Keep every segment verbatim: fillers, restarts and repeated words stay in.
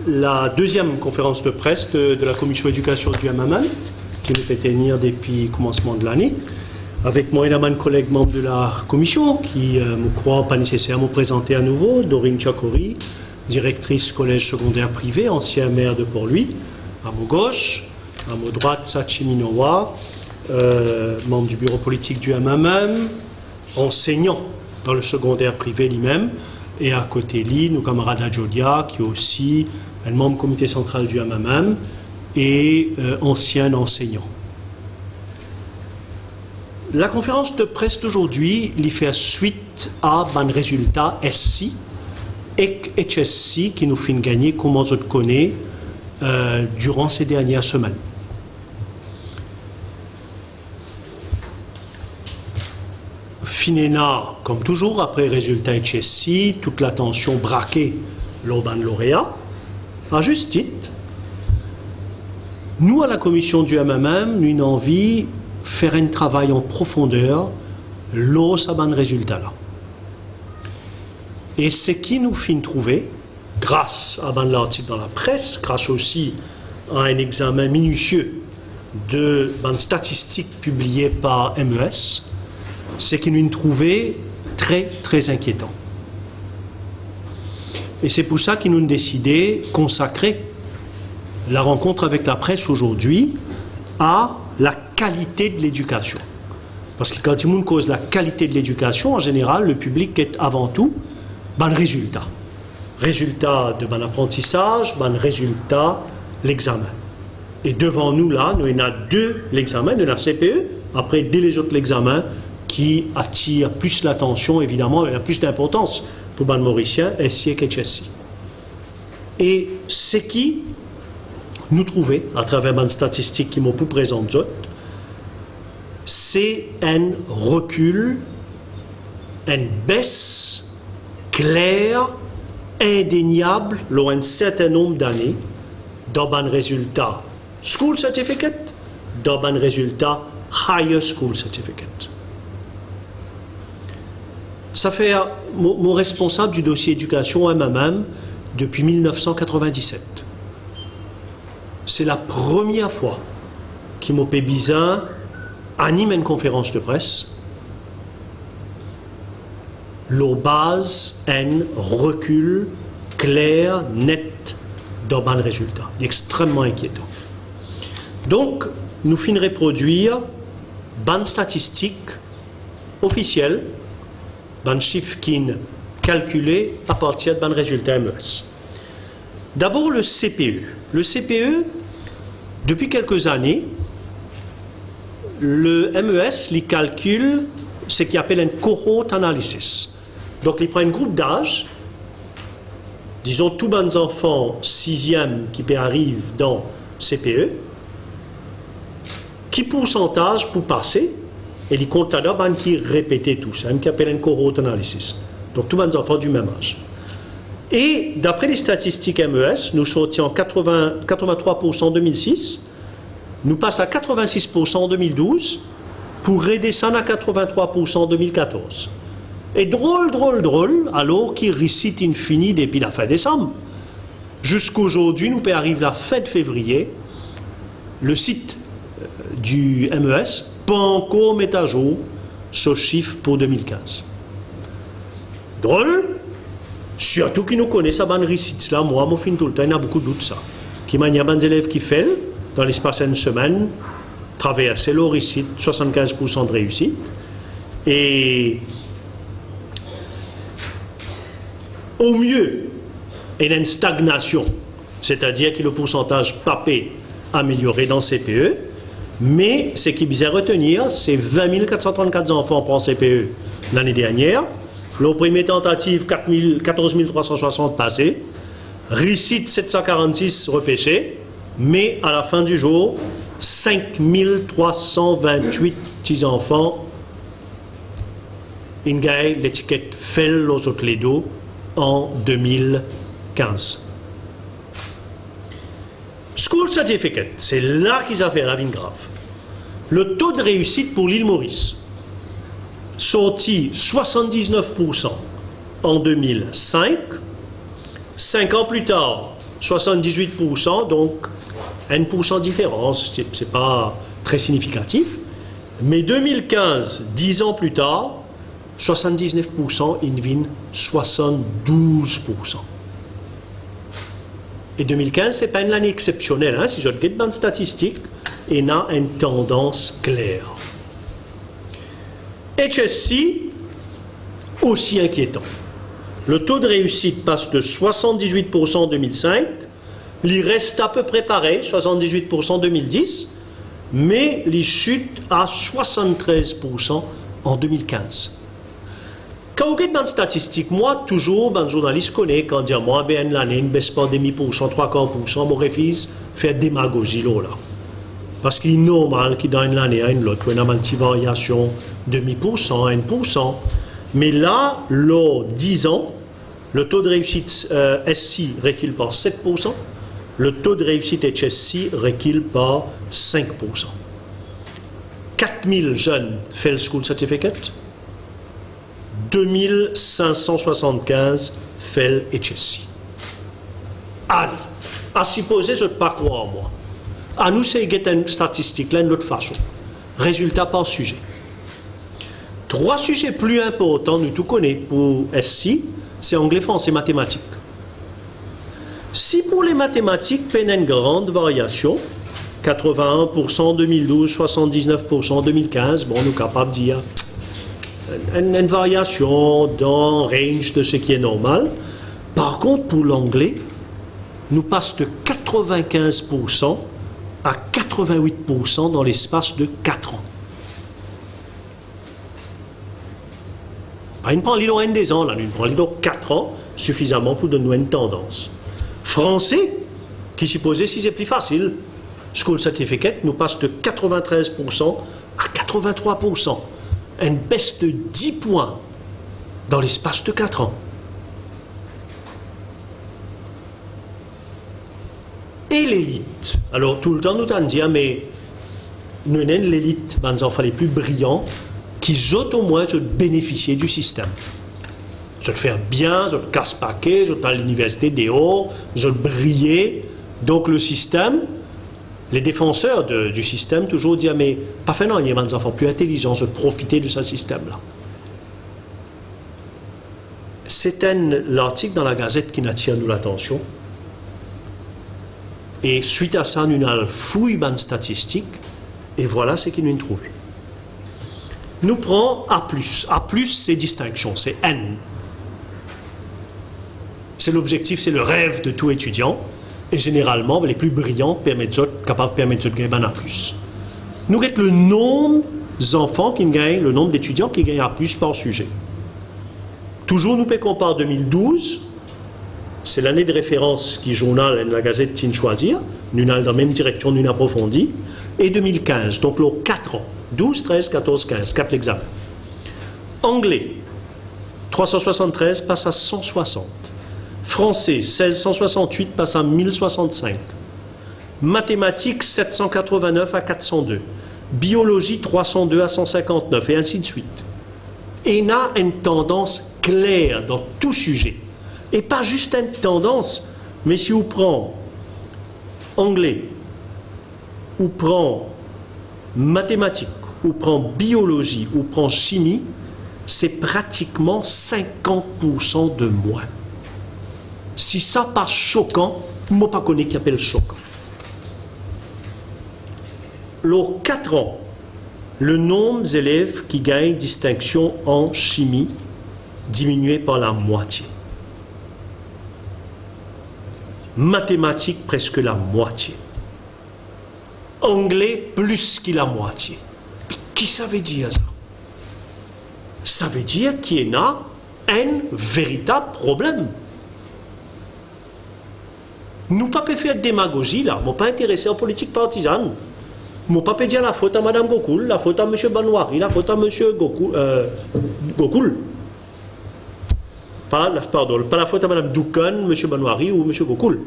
La deuxième conférence de presse de, de la commission éducation du M M M, ki nou pe tenir depi koumansman de lane. Avek mwa, ena bann koleg manm de la komision ki, euh, mo krwar pa neseser mo prezante anouvo, Dorine Chakori, direktris kolez segonder prive, ansien mer de Port-Louis, a mo gos, a mo drwat, Sachi Minowa, euh, manm di biro politik di M M M, ansegnan dan le segonder prive limem, e akote li, nou kamarad Ajodia, ki osi enn manm komite santral di M M M e, euh, ansien ansegnan. La konferans de pres dozordi, li fer swit a bann rezilta S C ek H S C ki nou finn gagne, kouma zot kone, euh, diran se dernie semenn. Finn ena, kom touzour, apre rezilta H S C, tou latansion brake lor bann lorea, a zis tit. Nou, a la komision di M M M, nou ena anvi fer enn travay an profonder lor sa bann rezilta la. E seki nou finn trouve, gras a bann lartik dan lapres, gras osi a enn examen minisie de bann statistik pibliye par M E S, seki nou trouve tre, tre inkietan. E se pou sa ki nou deside konsakre la rankont avek lapres ozordi a la kalite de ledikasion. Parski kan dimoun koz la kalite de ledikasion, an zeneral, lepiblik get avan tou bann rezilta. Rezilta de bann aprantisaz, bann rezilta lexamen. E devan nou la, nou ena de lexamen, nou ena C P E, apre de lezot lexamen ki atir plis latansion, evidaman, ena plis dinportans pou bann Morisien, S C ek H S C. E seki nou trouve atraver bann statistik ki mo pou prezant zot, se enn rekil, enn bes kler, indeniab, lor enn sertin nonb dane, dan bann rezilta school certificate, dan bann rezilta higher school certificate. Safer mo, mo responsab di dosie edikasion M M M depi mil nef san katrovin-diset. Se la premie fwa ki mo pe bizin anim enn konferans de pres lor baz enn rekil kler, net dan bann rezilta. Li extrememan inkietan. Donk, nou finn reprodwir bann statistik ofisiel, bann sif ki'nn kalkile apartir bann rezilta M E S. Dabor, le C P E. Le C P E, depi kelke zane, le M E S, li kalkil seki apel enn cohort analysis. Donk, li pran enn group daz, dizon, tou bann zanfan siziem ki pe ariv dan C P E, ki poursantaz pou pase, e li kont ladan bann ki repete tou, sa mem ki apel enn cohort analysis. Donk, tou bann zanfan di mem az. E dapre le statistik M E S, nou sorti an katrovin, katrovin-trwa poursan de mil sis, nou pas a katrovin-sis poursan an de mil douz, pou redesann a katrovin-trwa poursan an de mil katorz. E drol, drol, drol, alor ki risit inn fini depi lafin desam, ziska ozordi, nou pe ariv lafin de fevriye, le sit, euh, di M E S pa ankor met azour so sif pou de mil kinz. Drol, sirtou ki nou kone sa bann risit la, mwa, mo finn toultan ena boukou dout sa. Ki manier bann zelev ki fel, dan lespas enn semenn, traverse lor risit, swasann-kinz poursan de reisit, e omie, ena enn stagnasion, setadir ki le poursantaz pa pe ameliore dan C P E, me seki bizin retenir, se vin mil kat san trannkat zanfan pran C P E lane dernier, lor premie tantativ, kat mil, katorz mil trwa san swasant pase, risit set san karannsis repese, me a lafin di zour, sink mil trwa san vintwit ti zanfan inn gagn letiket fel lor zot ledo an de mil kinz. School certificate, se la ki zafer la vinn grav. Le to de reisit pou Lil Moris sorti swasann-diznef poursan an de mil sink, sink an pli tar, Swasanndizwit poursan, donk enn poursan diferans, se, se pa tre signifikatif. Me de mil kinz, diz an pli tar, swasanndiznef poursan inn vinn swasanndouz poursan. E de mil kinz, se pa enn lane exsepsionel, hein, si zot get bann statistik, ena enn tandans kler. H S C, osi inkietan. Le taux de réussite passe de soixante-dix-huit pour cent en deux mille cinq, li res apepre parey, soixante-dix-huit pour cent en deux mille dix, me li sit a soixante-treize pour cent en deux mille quinze. Kan ou get bann statistik, mwa, touzour bann zournalis kone, kan dir mwa, be, enn lane inn bes par demi poursan, trwa kar poursan, mo refiz fer demagozi lor la. Parski li normal ki dan enn lane a enn lot, ou ena bann ti varyasion, demi poursan, enn poursan. Me la, lor diz an, le taux de réussite, euh, S C recule par sept pour cent, le taux de réussite H S C recule par cinq pour cent. Quatre mille zenn fer le school certificate, de mil sink san swasannkinz fer H S C. Ale, a sipoze zot pa krwar mwa. Anou sey get enn statistik la enn lot fason. Rezilta par size. Trwa size pli inportan nou tou kone pou S C, se angle, franse, matematik. Si pou le matematik pena enn gran varyasion, katrevin-enn poursan de mil douz, swasanndiznef poursan de mil kinz, bon, nou kapav dir enn, enn, enn varyasion dan range de seki e normal. Par kont, pou langle, nou pas de katrevin-kinz poursan a katrevin-wit poursan dan lespas de kat an. Pa inn pran li lor enn de zan la, nou inn pran li lor kat an, sifizaman pou donn nou enn tandans. Franse, ki sipoze size pli fasil, school certificate, nou pas de katrevin-trez poursan a katrevin-trwa poursan. Enn bes de dis pwin dan lespas de kat an. E lelit. Alor, toultan nou tann dir, me nou ena enn lelit, bann zanfan le pli briyan, ki zot omwin zot benefisie di sistem. Zot fer bien, zot kas pake, zot al liniversite deor, zot briye. Donk le sistem, le defanser de, di sistem touzour dir, me pa fer nanye, bann zanfan pli intelizan, zot profite de sa sistem la. Se enn lartik dan Lagazet ki'nn atir nou latansion. E swit a sa, nou'nn al fouy bann statistik, e vwala seki nou'nn trouve. Nou pran A plis. A plis, se distinksion, se N. Se lobzektif, se le rev de tou etidian. E zeneralman, le pli briyan permet zot, kapav permet zot gagn bann A plis. Nou get le nonb zanfan ki'nn gagn, le nonb detidian ki gagn A plis par size. Touzour nou pe konpar de mil douz, se lane de referans ki zournal enn Lagazet ti'nn swazir, nou'nn al dan mem direksion, nou'nn aprofondi, e de mil kinz, donk lor kat an, douz, trez, katorz, kinz, kat lexamen. Angle, trwa san swasanntrez pas a san swasant. Franse, sez san swasantwit pas a mil swasant-sink. Matematik, set san katrevinnef a kat san de. Biolozi, trwa san de a san sinkant-nef, e ainsi de suite. Ena enn tandans kler dan tou size. E pa zis enn tandans, me si ou pran angle, ou pran matematik, ou pran biolozi, ou pran simi, se pratikman sinkant poursan de mwin. Si sa pa sokan, mo pa kone ki apel sokan. Lor kat an, le nonb zelev ki gagn distinksion an simi diminie par lamwatie. Matematik, preske lamwatie. Angle, plis ki lamwatie. Ki sa ve dir sa? Sa ve dir ki ena enn veritab problem. Nou pa pe fer demagozi la. Mo pa interese an politik partizann. Mo pa pe dir lafot a Madam Gokoul, lafot a Misie Banwari, lafot a Misie Gokoul, euh, Gokoul. Pa, la, pardon, pa lafot a Madam Doukan, Misie Banwari ou Misie Gokoul.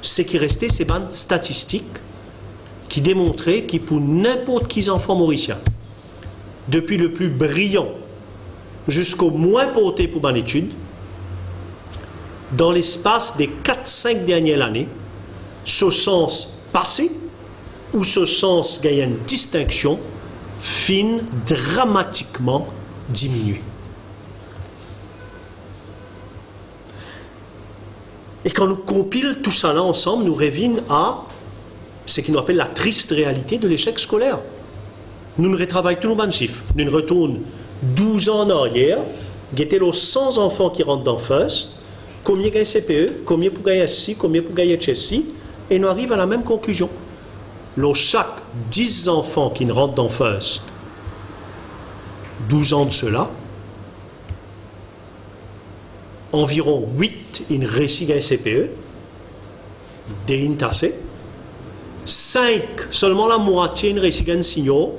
Seki reste, se bann statistik ki demontre ki pou ninport ki zanfan morisien, depi le pli briyan ziska mwin porte pou bann etid, Dan lespas de kat, sink dernie lane, so sans pase ou so sans gagn enn distinksion finn dramatikman diminie. E kan nou konpil tousala ansam, nou revinn a seki nou apel la triste réalité de l'échec scolaire. Nou'nn retravay tou nou bann sif. Nou'nn retourn douz an an aryer, gete lor san zanfan ki rant dan FIRST, komie gagn CPE, komie pou gagn SC, komie pou gagn HSC, e nou ariv a lamem konklizion. Lor sak dis zanfan ki rant dan FIRST, douz an de sela, anviron wit inn resi gagn CPE, de inn tase, sink, selman lamwatie inn resi gagn senior.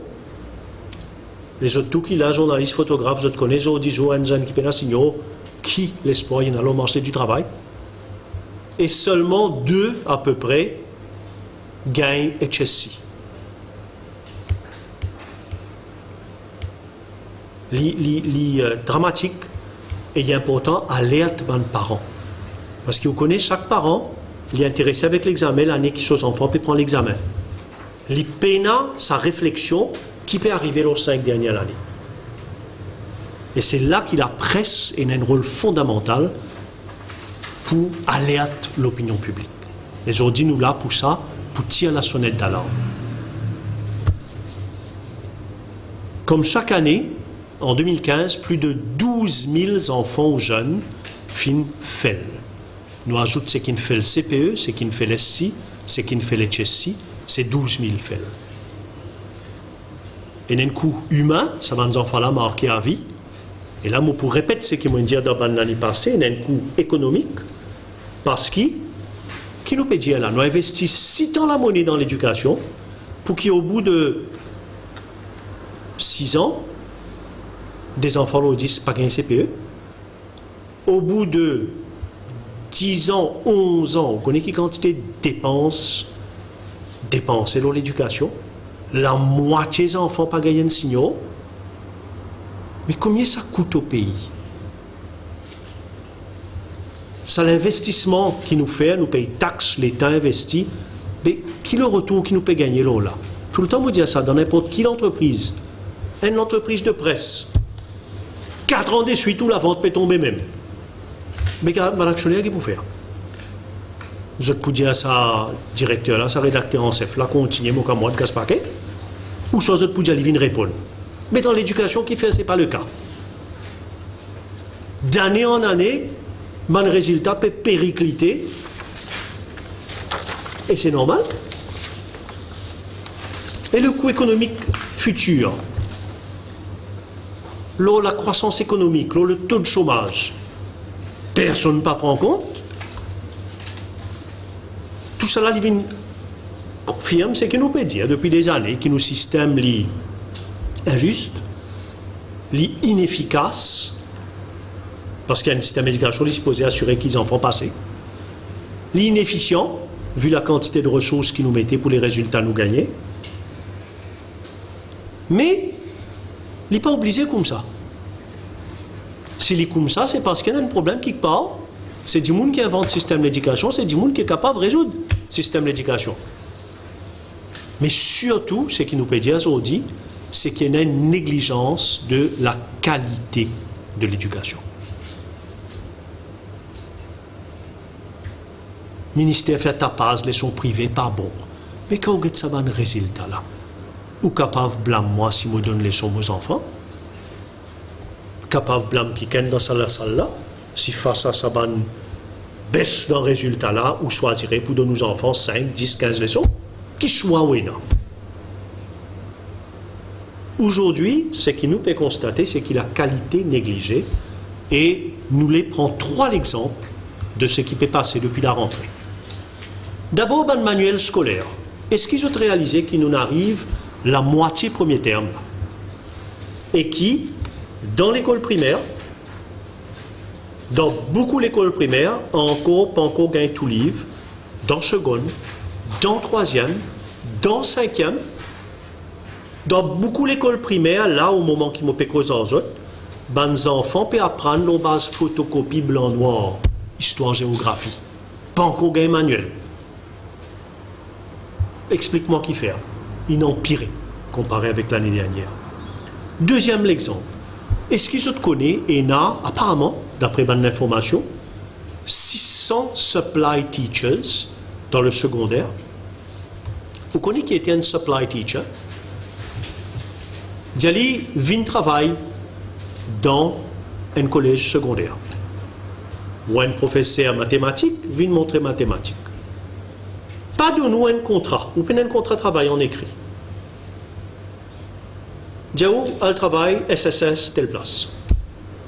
Lezot tou ki la, zournalis, fotograf, zot kone zordi zour enn zenn ki pena senior, ki lespwar ena lor marse di travay. E selman de apepre gagn HSC. Li, li, li, eh, dramatik e li inportan alert bann paran. Parski ou kone, sak paran, li interese avek lexame, lane ki so zanfan pe pran lexame. Li pena sa refleksion ki pe arive lor sink dernie lane. E se la ki lapres ena enn rol fondamantal pou alert lopinion piblik. E zordi nou la pou sa, pou tir lasonet dalarm. Kom sak ane, an de mil kinz, plis de douz mil zanfan ou zenn finn fel. Nou azout seki'nn fel CPE, seki'nn fel SC, seki'nn fel HSC, se douz mil fel. Ena enn kou imin, sa bann zanfan la marke avi. E la, mo pou repet seki mo'nn dir dan bann lane pase, ena enn kou ekonomik, parski, ki nou pe dir la, nou investi sitan lamone dan ledikasion, pou ki obou de siz an, de zanfan lor dis pa gagn CPE. Obou de diz an, onz an, ou kone ki kantite depans depanse lor ledikasion? Lamwatie zanfan pa gagn enn senior. Me komie sa kout o pei? Sa linvestisman ki nou fer, nou pey tax, Leta investi, me ki leretour ki nou pe gagne lor la? Toultan mo dir sa, dan ninport ki lantrepriz, enn lantrepriz de pres, kat an deswit ou lavant pe tonbe mem. Me bann aksioner ki pou fer? Zot pou dir sa direkter la, sa redakter an sef la, kontigne mo kamwad kas pake, ouswa zot pou dir li vinn reponn. Me dan ledikasion ki fer se pa leka. Dane an ane, bann rezilta pe periklite, e se normal. E le kou ekonomik fitir, lor lakrwasans ekonomik, lor le to de somaz, personn pa pran kont. Tousala li vinn konfirm seki nou pe dir depi dezane, ki nou sistem li inzis, li inefikas, parski enn sistem ledikasion li sipoze asire ki zanfan pase. Li inefisian, vi lakantite de resours ki nou mete pou le rezilta nou gagne. Me li pa oblize koumsa. Si li koumsa, se parski ena enn problem kikpar. Se dimoun ki invant sistem ledikasion, se dimoun ki kapav rezoud sistem ledikasion. Me sirtou, seki nou pe dir zordi, seki ena enn neglizans de lakalite de ledikasion. Minister fer tapaz leson prive pa bon. Me kan ou get sa bann rezilta la, ou kapav blam mwa si mo donn leson mo zanfan? Kapav blam kikenn dan sa lasal la, si fas a sa bann bes dan rezilta la, ou swazire pou donn ou zanfan sink, dis, kinz leson? Ki swa ou ena? Azordi, seki nou pe konstate, seki lakalite neglize, e nou le pran trwa lexanp de seki pe pase depi larantre. Dabor, bann manuel skoler. Eski zot realize ki nou'nn ariv lamwatie premie term la? E ki, dan lekol primer, dan boukou lekol primer, ankor pa ankor gagn tou liv, dan segonn, dan trwaziem, dan sinkiem, dan boukou lekol primer, la, o moman ki mo pe koz ar zot, bann zanfan pe aprann lor baz fotokopi blan-nwar. istwar, zeografi. Pa ankor gagn maniel. Explik mwa kifer. Inn anpire konpare avek lane dernier. Deziem lexanp. Eski zot kone ena, aparaman, dapre bann linformasion, sis san supply teachers dan le segonder? Ou kone ki ete enn supply teacher? Dir li vinn travay dan enn kolez segonder, ou enn profeser matematik, vinn montre matematik. Pa donn ou enn kontra, ou pena enn kontra travay an ekri. Dir ou al travay S S S tel plas.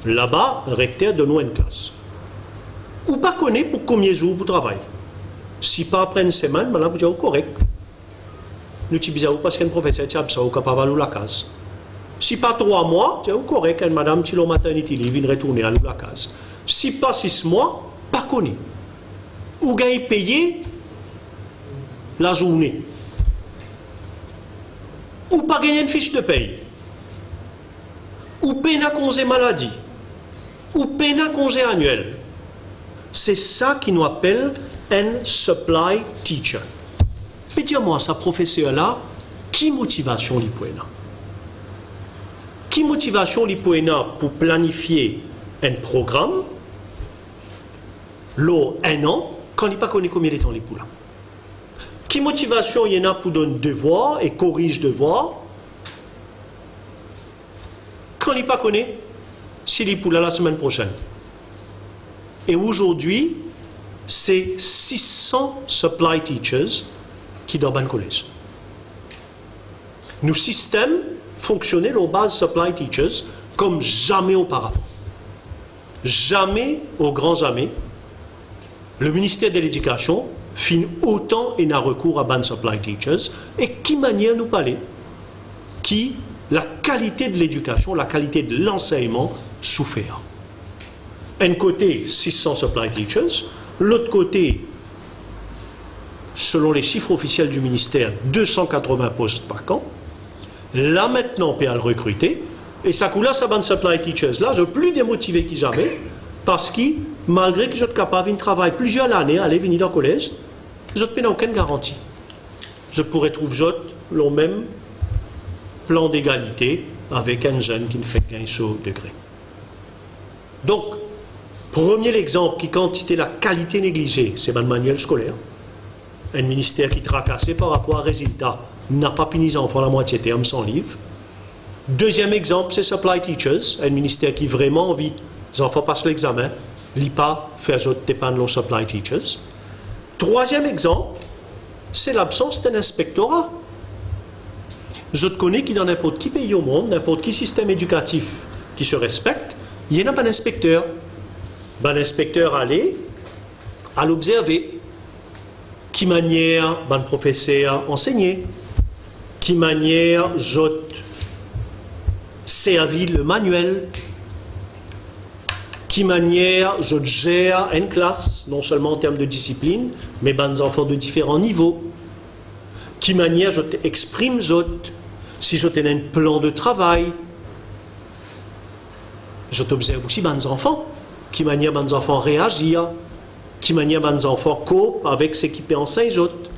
Laba, rekter donn ou enn klas. Ou pa kone pou konbien zour pou travay. Si pa apre enn semenn, bann la pou dir ou korek. Nou ti bizin ou parski enn profeser ti absan, ou kapav al ou lakaz. Si pa trwa mwa, dir ou korek, enn madam ti lor maternity leave, vinn retourne al ou lakaz. Si pa sis mwa, pa kone. Ou gagn peye lazourne. Ou pa gagn enn fis de pey. Ou pena konze maladi. Ou pena konze aniel. Se sa ki nou apel enn supply teacher. Pe dir mwa, sa profeser la, ki motivasion li pou ena? Ki motivasion li pou ena pou planifie enn program lor enn an, kan li pa kone konbien letan li pou la? Ki motivasion li ena pou donn devwar e koriz devwar, kan li pa kone si li pou la lasemenn prosenn? E azordi, se sis san supply teachers ki dan bann kolez. Nou sistem fonksione lor baz supply teachers kom zame oparavan. Zame, o gran zame, le minister de Ledikasion finn otan ena rekour a bann supply teachers, e ki manier nou pale ki lakalite de ledikasion, lakalite de lansegnman soufer. Enn kote, sis san supply teachers, lot kote, selon le sif ofisiel di minister, de san katrovin post vakan. La, aster, pe al rekrite, e sa kou la, sa bann supply teachers la, zot pli demotive ki zame, parski, malgre ki zot kapav vinn travay plizier lane, ale vini dan kolez, zot pena okenn garanti zot pou retrouv zot lor mem plan degalite avek enn zenn ki fek gagn so degre. Donk, premie lexanp ki kantite lakalite neglize, se bann maniel skoler. Enn minister ki trakase par rapor a rezilta, napa pini zanfan lamwatie term san liv. Deziem exanp, se supply teachers, enn minister ki vreman anvi zanfan pas lexamen, li pa fer zot depann lor supply teachers. Trwaziem exanp, se labsans d'enn inspektora. Zot kone ki dan ninport ki pei omond, ninport ki sistem edikatif ki se respekte, ena bann inspekter. Bann inspekter ale, al obzerve ki manier bann profeser ansegne, ki manier zot servi le maniel, ki manier zot zer enn klas, non selman an term de disiplin, me bann zanfan de diferan nivo, ki manier zot exprim zot, si zot ena enn plan de travay. Zot obzerv osi bann zanfan, ki manier bann zanfan reazir, ki manier bann zanfan cope avek seki pe ansegn zot.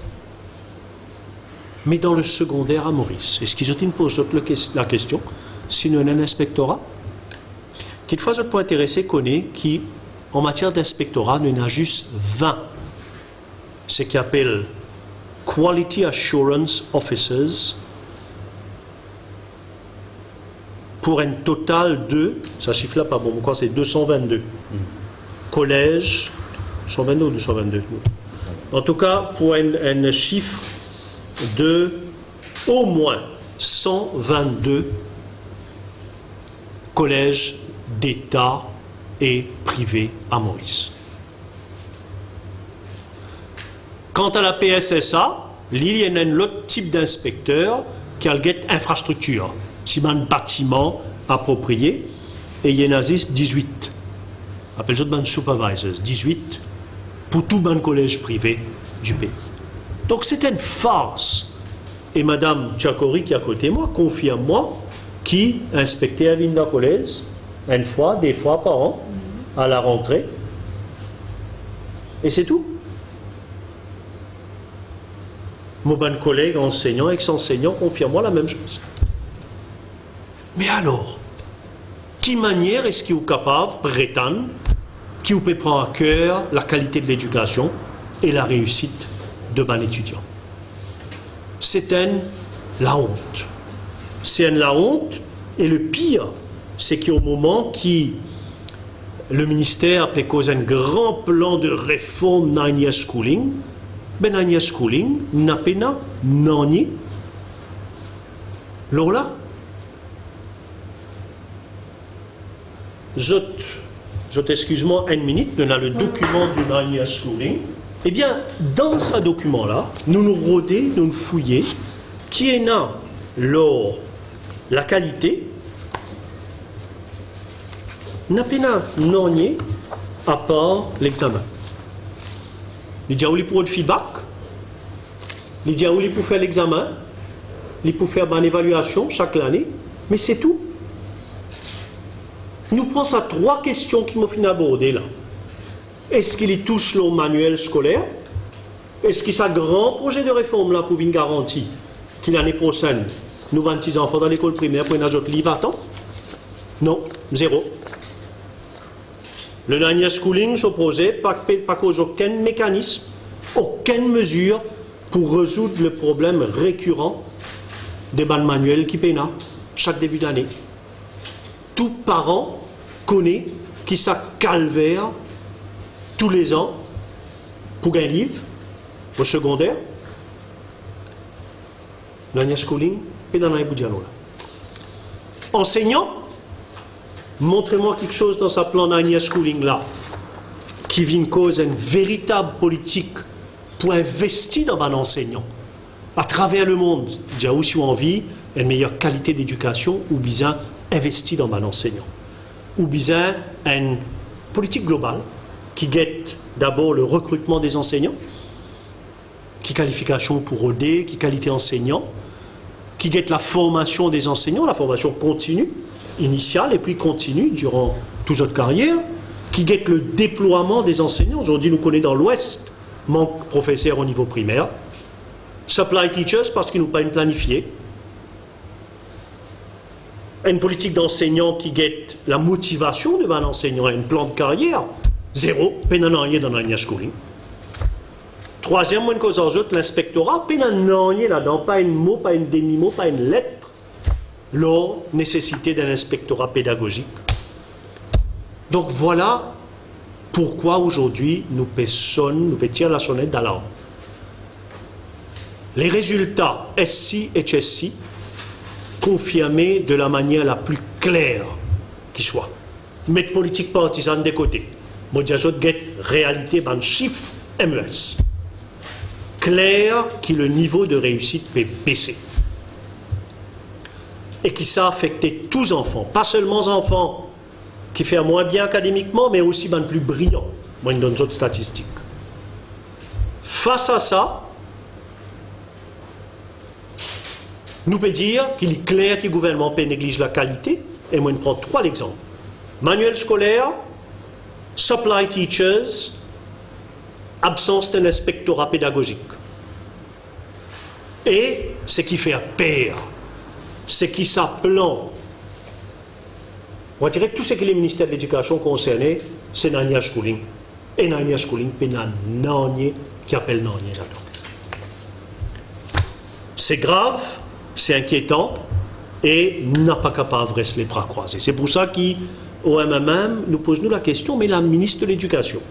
Me dan le segonder a Moris, eski zot inn poz zot le kes-, lakestion si nou ena enn inspektora? Kikfwa zot pou interese kone ki an matier d'inspektora, nou ena zis vin, seki apel Quality Assurance Officers, pou enn total de, sa sif la pa bon, mo krwar se de san vennde. Kolez, san vennde ou de san vennde? Antouka, pou enn, enn sif de omwin san vennde kolez deta e prive a Moris. Kanta la P S S A, li, li ena enn lot tip d'inspekter ki al get infrastriktir, si bann batiman apropriye, e ena zis dizwit. Apel zot bann supervisors, dizwit pou tou bann kolez prive di pei. Donk, se enn fars. E madam Chakori ki akote mwa konfirm mwa ki inspekter vinn dan kolez enn fwa, de fwa par an, a larantre. E se tou. Mo bann koleg ansegnan, ex-ansegnan, konfirm mwa lamem soz. Me alor, ki manier eski ou kapav pretann ki ou pe pran a ker lakalite de ledikasion e lareisit de bann etidian? Se enn laont. Se enn laont, e le pir, se ki o moman ki le minister pe koz enn gran plan de reform nine year schooling, be nine year schooling, na pena nanye lor la. Zot, zot eskiz mwa enn minit, nou ena le dokiman du nine year schooling. Ebien, dan sa dokiman la, nou, nou rode, nou, nou fouye, ki ena lor lakalite, na pena nanye apar lexamen. Li dir ou li pou rod feedback, li dir ou li pou fer lexamen, li pou fer bann evaliasion sak lane, me se tou. Nou pran sa trwa kestion ki mo finn aborde la. Eski li tous lor manuel skoler? Eski sa gran proze de reform la pou vinn garanti ki lane prosenn, nou bann ti zanfan dan lekol primer pou ena zot liv atan? Non, zero. Le nine year schooling, so proze, pa, pa koz okenn mekanism, okenn mezir pou rezoud le problem rekiran de bann manuel ki pena sak debi dane. Tou paran kone ki sa kalver toulezan pou gagn liv o segonder. Nine year schooling, pena nanye pou dir lor la. Ansegnan, montre mwa kiksoz dan sa plan nine year schooling la ki vinn koz enn veritab politik pou investi dan bann ansegnan atraver lemond. Dir ou, si ou anvi enn meyer kalite ledikasion, ou bizin investi dan bann ansegnan. Ou bizin enn politik global ki get dabor le rekritman de zansegnan, ki kalifikasion pou rode, ki kalite ansegnan, ki get laformasion de zansegnan, laformasion kontini, inisial epi kontini diran tou zot karyer, ki get le deplwaman de zansegnan. Zordi nou kone dan Lwes, mank profeser o nivo primer, supply teachers parski nou pa inn planifie. Enn politik dansegnan ki get lamotivasion de bann ansegnan, enn plan de karyer, zero, pena nanye dan nine year schooling. Trwaziem, mo koz ar zot, linspektora, pena nanye ladan, pa enn mo, pa enn demi mo, pa enn let lor nesesite d'enn inspektora pedagozik. Donk vwala pourkwa azordi nou pe sonn, nou pe tir lasonet dalarm. Le rezilta S C, H S C konfirme de la manier la pli kler ki swa. Met politik partizann de kote. Mo dir zot get realite, bann sif M E S. Kler ki le nivo de reisit pe bese. E ki sa afekte tou zanfan, pa selman zanfan ki fer mwin bien akademikman, me osi bann pli briyan. Mo donn zot statistik. Fas a sa, nou pe dir ki li kler ki gouvernman pe negliz lakalite, e mo pran trwa lexanp. Manuel skoler, supply teachers, absans d'un inspektora pedagozik. E seki fer per, seki sa plan, on dirait tou seki le Minister de Ledikasion konserne, se nine year schooling. E nine year schooling pena nanye ki apel nanye ladan. Se grav, se inkietan, e nou pa kapav res lebra krwaze. Se pou sa ki, o M M M, nou poz nou lakestion, me la Minister de Ledikasion,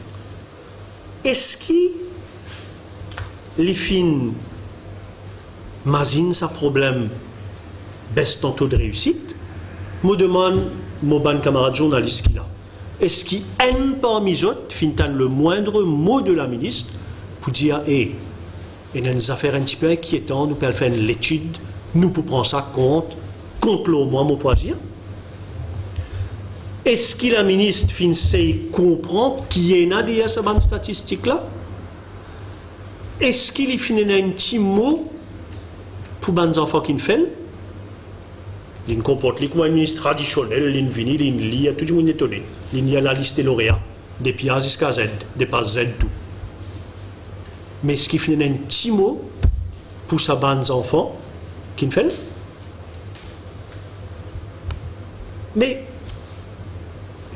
eski li finn mazinn sa problem bes dan to de reisit? Mo demann mo bann kamarad zournalis ki la, eski enn parmi zot finn tann le moindre mo de la Minister pou dir, e, ena enn zafer enn tipe inkietan, nou pe al fer enn letid, nou pou pran sa kont, kont lor mwa, mo pou azir? Eski la Minister finn sey konpran ki ena deryer sa bann statistik la? Eski li finn ena enn ti mo pou bann zanfan ki'nn fel? Li'nn konport li kouma enn Minister tradisionel, li'nn vini, li'nn lir, tou dimoun etone. Li'nn lir lalis de lorea, depi A ziska Z, de pa Z tou. Me eski finn ena enn ti mo pou sa bann zanfan ki'nn fel? Me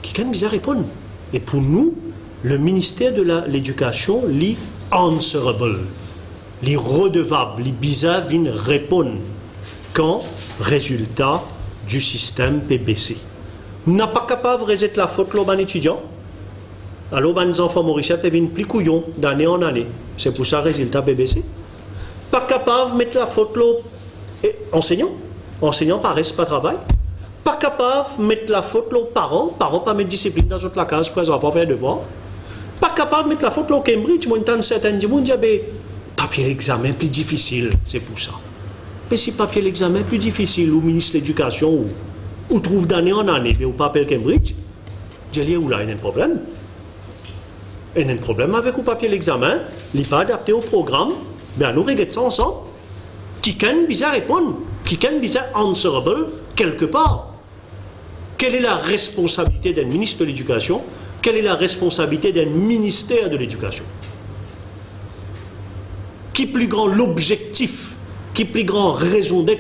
kikenn bizin reponn. E pou nou, le minister de la, ledikasion, li answerable, li redevab, li bizin vinn reponn kan rezilta di sistem pe bese. Nou pa kapav rezet lafot lor bann etidian. Alor bann zanfan morisien pe vinn pli kouyon dane an ane. Se pou sa rezilta pe bese. Pa kapav met lafot lor, e, ansegnan. Ansegnan pa res pa travay. Pa kapav met lafot lor paran. Paran pa met disiplinn dan zot lakaz pou zanfan fer devwar. Pa kapav met lafot lor Cambridge. Mo inn tann sertin dimoun dir, be, papie lexamen pli difisil, se pou sa. Me si papie lexamen pli difisil, ou minis ledikasion, ou, ou trouv dane an ane, be ou pa apel Cambridge, dir li, ou la ena enn problem. Ena enn problem avek ou papie lexamen, li pa adapte o program, be anou reget sa ansam. Kikenn bizin reponn, kikenn bizin answerable kelke par. Quelle est la responsabilité d'un ministre de l'Éducation? Quelle est la responsabilité d'un ministère de l'Éducation? Ki pli gran lobzektif, ki pli gran rezon det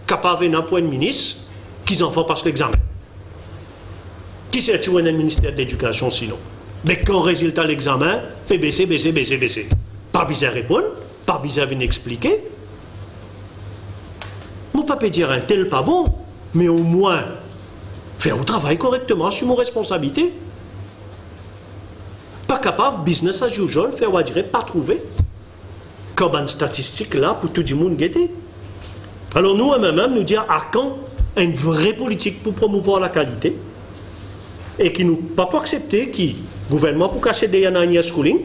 kapav ena pou enn minis ki zanfan pas lexamen? Ki serti ou ena enn minister de ledikasion sinon? Me kan rezilta lexamen pe bese, bese, bese, bese, pa bizin reponn, pa bizin vinn explike. Mo pa pe dir enn tel pa bon, me omwin fer ou travay korekteman, asime ou responsabilite. Pa kapav business as usual, fer ou adire pa trouve. Kan bann statistik la pou tou dimoun gete. Alor nou, M M M, nou dir, a kan enn vre politik pou promouvwar lakalite? E ki nou pa pou aksepte ki gouvernman pou kasiet deryer nine year schooling,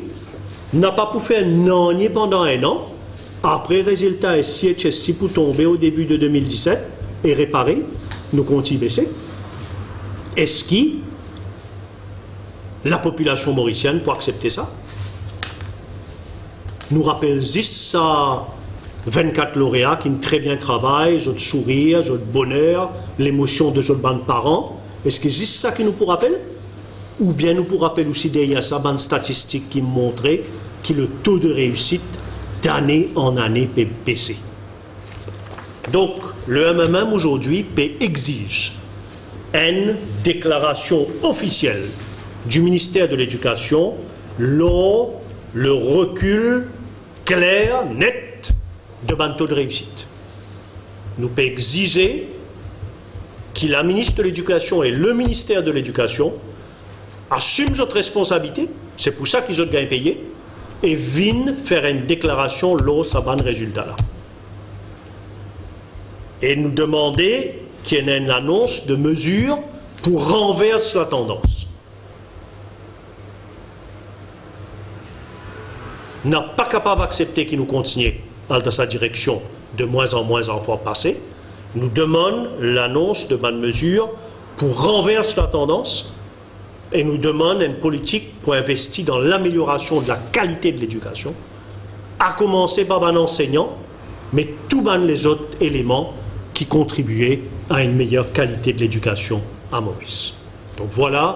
napa pou fer nanye pandan enn an, apre rezilta S C H S C pou tonbe o debi de de mil diset e repare, nou kontign bese. Eski lapopilasion morisienn pou aksepte sa? Nou rapel zis sa vennkat lorea ki'nn tre bien travay, zot sourir, zot boner, lemosion de zot bann paran. Eski zis sa ki nou pou rapel? Oubien nou pou rapel osi deryer sa bann statistik ki montre ki le taux de réussite d'année en année pe bese? Donk, le M M M azordi pe exiz enn deklarasion ofisiel di Minister de Ledikasion lor le rekil kler, net de bann to de reisit. Nou pe exize ki la Minis de Ledikasion e le Minister de Ledikasion asim zot responsabilite, se pou sa ki zot gagn peye, e vinn fer enn deklarasion lor sa bann rezilta la. E nou demande ki ena enn anons de mezir pou ranvers latandans. Nou pa kapav aksepte ki nou kontigne al dan sa direksion, de mwin an mwin zanfan pase. Nou demann lanons de bann mezir pou ranvers latandans e nou demann enn politik pou investi dan lameliorasion de lakalite de ledikasion, a koumanse par bann ansegnan, me tou bann lezot eleman ki kontribie a enn meyer kalite de ledikasion a Moris. Donk vwala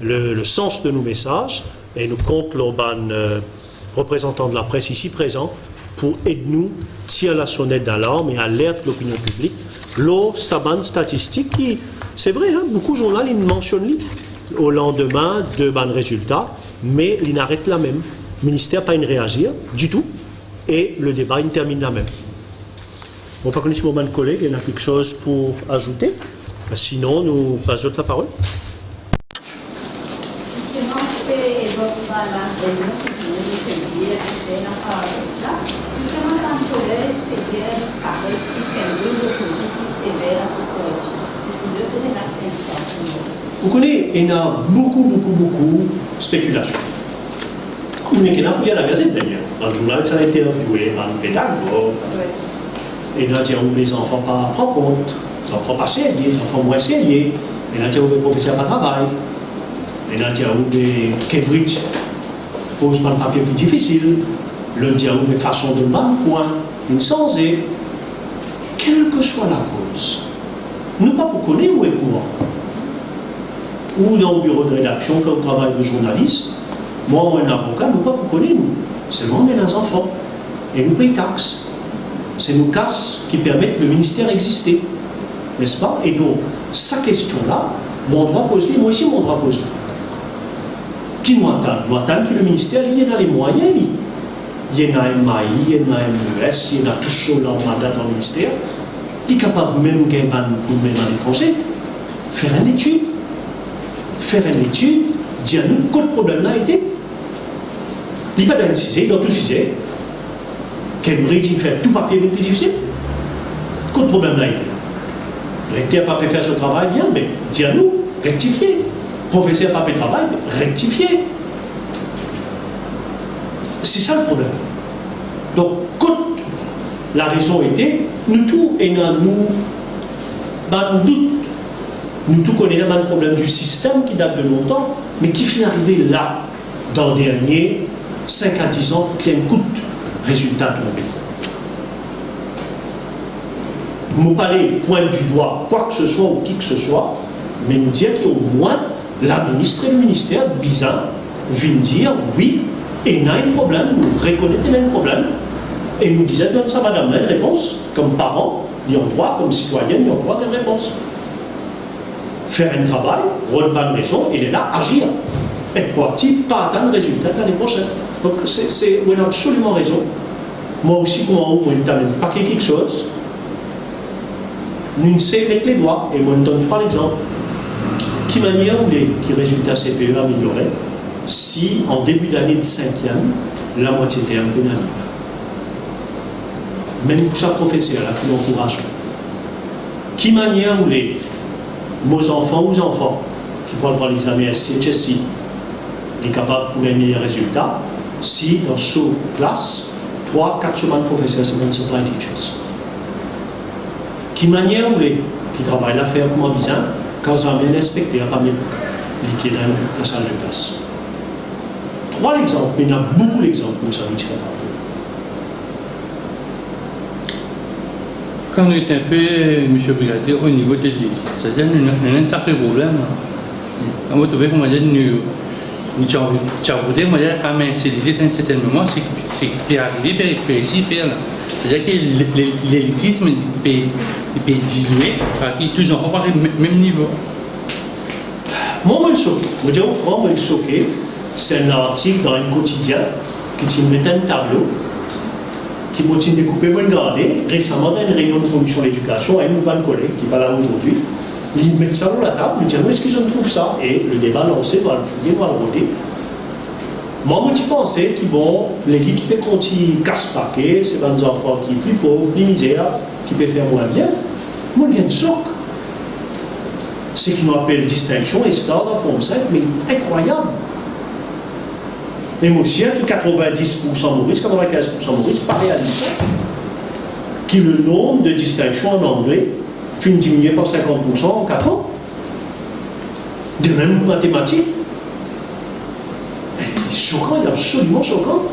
le, le sans de nou mesaz, e nou kont lor bann, eh, reprezantan de lapres isi prezan pou ed nou tir lasonet dalarm e alert lopinion piblik lor sa bann statistik ki, se vre, hein, boukou zournal inn mansionn li o landime de bann rezilta, me li'nn aret la mem. Minister pa inn reazir ditou e le deba inn terminn la mem. Mo pa kone si mo bann koleg ena kiksoz pou azoute. Sinon, nou pas zot laparol. Zisteman, ti pe evok bann rezon ki finn dir, ti pe ena sa, sa. Zisteman, bann kolez pe dir parey ki Cambridge zordi pli sever dan so koreksion. Eski zot ena enn listwar pou nou? Ou kone, ena boukou, boukou, boukou spekilasion. Ou nek ena pou lir lagazet, dayer. Dan zournal, ti ena interviewe bann pedagog. Wi. Ena dir ou be zanfan pa pran kont, zanfan pa serye, zanfan mwin serye. Ena dir ou be profeser pa travay. Ena dir ou be Cambridge poz bann papie pli difisil. Lot dir ou be fason donn bann pwin inn sanze. Kelkeswa lakoz, nou pa pou kone ou ek mwa. Ou dan ou biro de redaksion, fer ou travay de zournalis, mwa, mwa enn avoka, nou pa pou kone nou. Selman nou ena zanfan e nou pey tax. Se nou kas ki permet le minister existe, nespa? E donk, sa kestion la, mo andrwa poz li, mwa osi mo andrwa poz li. Ki nou atann? Nou atann ki le minister, li, li ena lemwayin, li. Li ena M A I, li ena M E S, li ena tou so larmada dan minister. Li kapav mem gagn bann koudme dan letranze. Fer enn letid. Fer enn letid, dir nou kot problem la ete. Li pa dan enn size, li dan tou size. Cambridge inn fer tou papie vinn pli difisil. Kot problem la ete? Rekter pa pe fer so travay bien, me dir nou, rektifie. Profeser pa pe travay, me rektifie. Se sa le problem. Donk, kot larezon ete, nou tou ena nou bann dout. Nou tou konn ena bann problem di sistem ki dat de lontan, me ki finn arive la, dan dernie sink a diz an, pou ki enn kout rezilta tonbe. Mo pa le pwint di dwa kwa ke se swa ou ki ke se swa, me mo dir ki omwin la minis e le minister bizin vinn dir, wi, ena enn problem, nou rekonet ena enn problem, e nou bizin donn sa madam la enn repons, kom paran, li an drwa, kom sitwayin, li an drwa donn repons. Fer enn travay, rod bann rezon, e lerla azir. Et proaktif, pa atann rezilta lane prosenn. Donk, se, se, ou ena absoliman rezon. Mwa osi, kouma ou, mo inn tann enn pake kiksoz. Nou inn sey met ledwa, e mo inn donn trwa lexanp. Ki manier ou le ki rezilta C P E ameliore si an debi dane de sinkiem, lamwatie term pena liv? Mem pou sa profeser la ki ankouraz ou. Ki manier ou le mo zanfan ou zanfan ki pou al pran lexame S T H S C, li kapav pou gagn meyer rezilta si dan so klas, trwa, kat so bann profeser se bann supply teachers? Ki manier ou le ki travay la fer kouma bizin, kan zame enn inspekter pa met lipie dan lasal de klas? Trwa lexanp, me ena boukou lexanp koumsa nou ti kapav donn. Kan nou ete inpe, Misie Brigadier, o nivo de lil, setadir nou, nou ena enn sakre problem la. Kan mo trouve kouma dir nou, nou ti anvi, ti anvi vote, kouma dir, kame se lil, enn sertenn moman, se, se ki pe arive, pe, pe isi, pe la. Setadir ki le, le, lelitism pe, pe dizilwe, parski tou zanfan pa ariv me-, mem nivo. Mwa, mo soke. Mo dir ou fran, mo soke. Se enn artik dan enn kotidien ki ti met enn tablo ki mo ti dekoupe, mo gade resaman dan enn reynion de komision ledikasion, enn de bann koleg ki pa la azordi, li met sa lor latab, li dir nou, eski zot trouv sa? E le deba lanse, nou al fouye, nou al rode. Mwa, mo ti panse ki, bon, legi ki pe kontign kas pake, se bann zanfan ki pli pov, pli mizer, ki pe fer mwin bien. Mo gagn sok. Seki nou apel distinksion e star dan Form five, me inkrwayab. E mo sir ki katrovin-dis poursan Moris, katrovin-kinz poursan Moris pa realiz sa, ki le nonb de distinksion an angle finn diminie par sinkant poursan an kat an. De mem pou matematik. Li sokan, li absoliman sokan.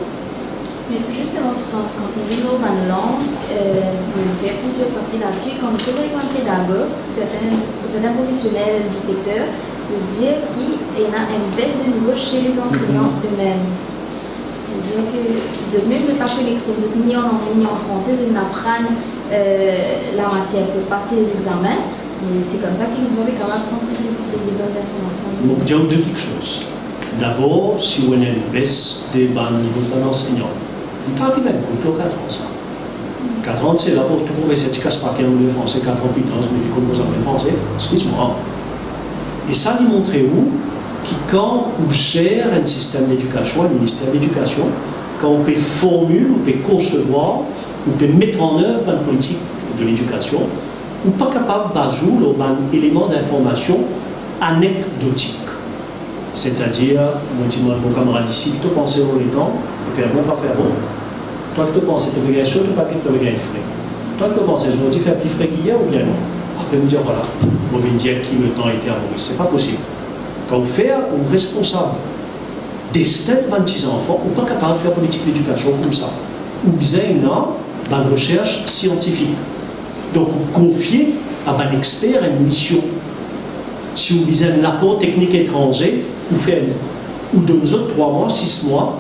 Me zisteman, kan, kan nou vinn lor bann lang, euh, nou fer plizier papie ladersi, kan nou koz avek bann pedagog, serten, serten profesionel di sekter, zot dir ki ena enn bes de nivo se le zansegnan de mem. Setadir ki zot mem, zot pa finn exprim zot ni an angle ni an franse, zot inn aprann, euh, lamatier pou pas lezegzamin, me se koumsa ki zot pe kapav transmet le, le, lebonn linformasion. Mo pou dir ou de kiksoz. Dabor, si ou ena enn bes de bann nivo de bann ansegnan, li pa ariv enn kout lor kat an sa. Kat an, se la pou tou profeser ti kas pake angle, franse, kat an pli tar, me li konn zame franse, exkiz mwa. E sa, li montre ou ki kan ou zer enn sistem ledikasion, enn minister ledikasion, kan ou pe formil, ou pe konsevwar, ou pe met an ev bann politik de ledikasion, ou pa kapav baz ou lor bann eleman dinformasion anekdotik. Setadir, mo ti demann mo kamarad isi, ki to panse lor letan, li fer bon, pa fer bon. Twa, ki to panse, to pe gagn so, to pa, ki to pe gagn fre? Twa, ki to panse, zordi fer pli fre ki yer oubien non? Apre, mo dir, vwala, mo vinn dir ki letan ete a Moris. Se pa posib. Kan ou fer, ou responsab destin bann ti zanfan, ou pa kapav fer politik ledikasion koumsa. Ou bizin ena bann resers siantifik. Donk, ou konfie a bann exper enn mision. Si ou bizin enn lapor teknik etranze, ou fer li. Ou donn zot trwa mwa, sis mwa,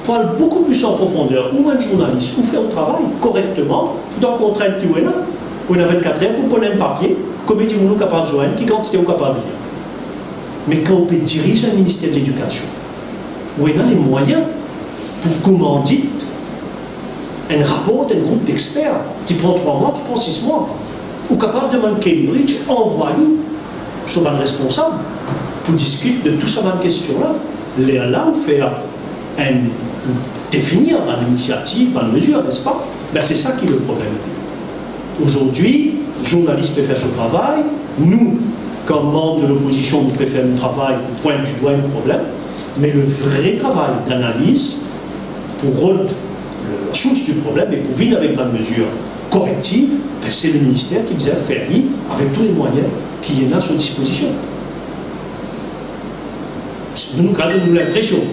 Pou al boukou plis an profonder, ou enn zournalis, ou fer ou travay korekteman, dan kontrint ki ou ena, ou ena vennkat er pou konn enn papie, konbien dimoun ou kapav zwenn, ki kantite ou kapav lir. Me kan ou pe diriz enn minister de ledikasion, ou ena lemwayin pou koumandit enn rapor enn group dexper ki pran trwa mwa, ki pran sis mwa. Ou kapav demann Cambridge anvway ou so bann responsab pou diskit de tou sa bann kestion la. Lerla ou fer enn, ou definir bann inisiativ, bann mezir, nespa? Be, se sa ki le problem. Azordi, zournalis pe fer so travay, nou, kan manb de lopozision, nou pe fer nou travay pou pwint didwa enn problem, me le vre travay danaliz pou rod le, la sours du problème e pou vinn avek bann mezir korektiv, be, se le minister ki bizin fer li avek tou lemwayin ki ena a so dispozision. Nou, nou gard nou linpresion,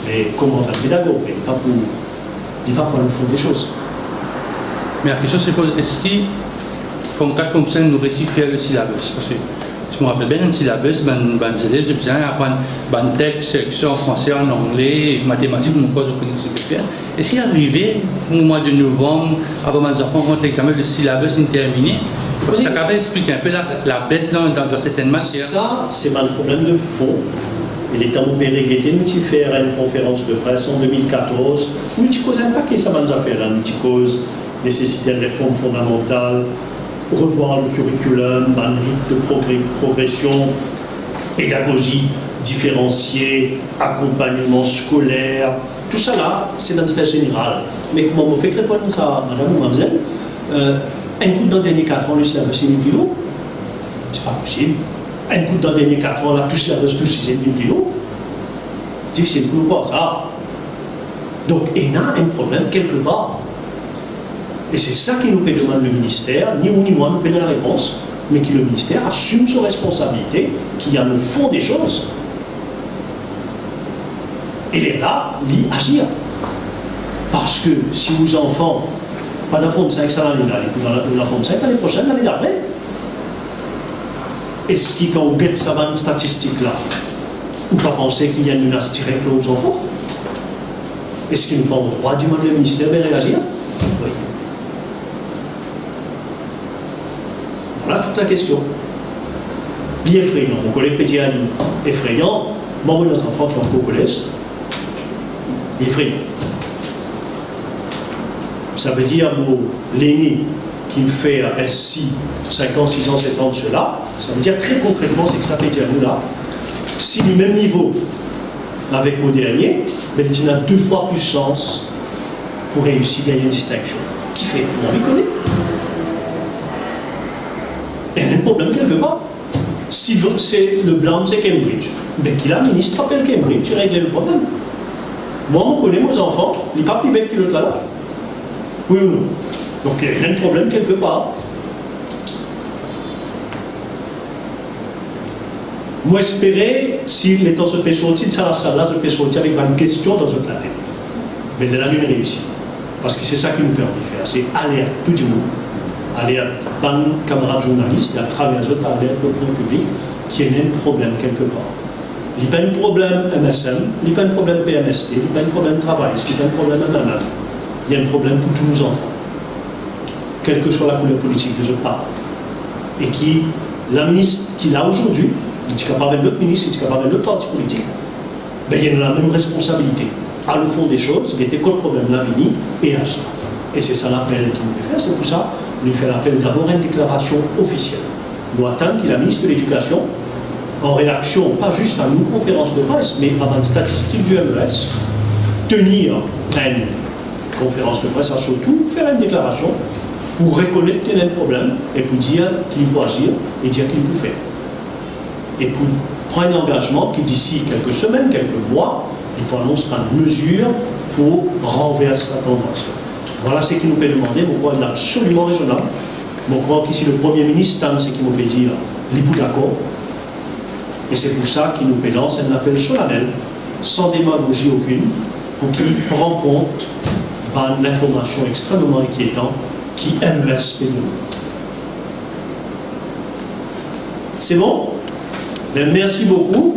me kouma bann pedagog, me li pa pou, li pa pou al o fon de soz. Me la kestion se poz, eski, fom kat fom sink, nou resi fer le syllabus? Parski, si mo rapel bien, enn syllabus, bann, bann zelev, zot bizin aprann bann text, leksion an franse, an angle, matematik, nou koz, zot kone ki zot pe fer. Eski arive mwa de novanm, avan bann zanfan rant lexame, le syllabus inn termine? Wi. Sa kapav explik enpe la, labes dan, dan, dan sertenn matier? Sa, se bann problem de fon. E letan mo pe regrete, nou ti fer enn konferans de pres an de mil katorz, nou ti koz enn pake sa bann zafer la, nou ti koz nesesite enn reform fondamantal, revwar le curriculum, bann rit de progre-, progresion, pedagozi diferansie, akonpagnman skoler, tousala, se bann zafer zeneral. Me kouma mo fek reponn sa madam ou mamzel, euh, enn kout dan dernie kat an, le syllabus inn vinn pli lour? Se pa posib. Enn kout dan dernie kat an, la, tou syllabus, tou size inn vinn pli lour? Difisil pou nou krwar sa. Donk, ena enn problem kelkepar. E se sa ki nou pe demann le minister, ni ou ni mwa nou pena larepons, me ki le minister asim so responsabilite, ki al o fon de soz. E lerla, li azir. Parski si ou zanfan pa dan fom sink sa lane la, li pou dan la, dan fom sink lane prosenn, lane dapre, eski kan ou get sa bann statistik la, ou pa panse ki ena enn menas direk lor ou zanfan? Eski nou pa an drwa demann le minister de reazir? Wi. Vwala tou lakestion. Li efreyan, mo koleg pe dir li efreyan, mwa mo ena zanfan ki ankor kolez, li efreyan. Savedir mo lene ki fer S C sink an, sis an, set an de sela, savedir tre konkretman, seki sa pe dir nou la, si li mem nivo avek mo dernie, be li ti ena de fwa plis sans pou reisi, gagn enn distinksion. Kifer? Mo anvi kone. Ena enn problem kelkepar. Si vo-, se le blam se Cambridge, be ki la minis pa apel Cambridge, regle le problem. Mwa, mo kone mo zanfan, li pa pli bet ki lot la la. Wi ou non? Donk, ena enn problem kelkepar. Mo espere, si letan zot pe sorti de sa lasal la, zot pe sorti avek bann kestion dan zot latet. Be lerla nou reisi. Parski se sa ki nou pe anvi fer, se alert tou dimoun. Alert bann kamarad zournalis, e atraver zot alert lopinion piblik ki ena enn problem kelkepar. Li pa enn problem M S M, li pa enn problem P M S T, li pa enn problem travayis, li pa enn problem M M M. Li enn problem pou tou nou zanfan, kelseswa lakouler politik de zot paran. E ki laminis ki la azordi, li ti kapav enn lot minis, li ti kapav enn lot parti politik, be, li ena lamem responsabilite. Al o fon de soz, gete kot problem la vini e azir. E se sa lapel ki nou pe fer. Se pou sa nou fer lapel dabor enn deklarasion ofisiel. Nou atann ki laminis de Ledikasion, an reaksion pa zis a nou konferans de pres, me a bann statistik di M E S, tenir enn konferans de pres, a sirtou fer enn deklarasion pou rekonet ki ena enn problem e pou dir ki li pou azir e dir ki li pou fer. E pou pran enn langazman ki disi kelke semenn, kelke mwa, li pou anons bann mezir pou ranvers sa tandans la. Vwala seki nou pe demande, mo krwar li absoliman rezonab. Mo krwar ki si le Premie Minis tann seki mo pe dir, li pou dakor. E se pou sa ki nou pe lans enn apel solanel, san demagozi okenn, pou ki pran kont bann linformasion extrememan inkietan ki M E S pe donn. Se bon? Be, mersi boukou.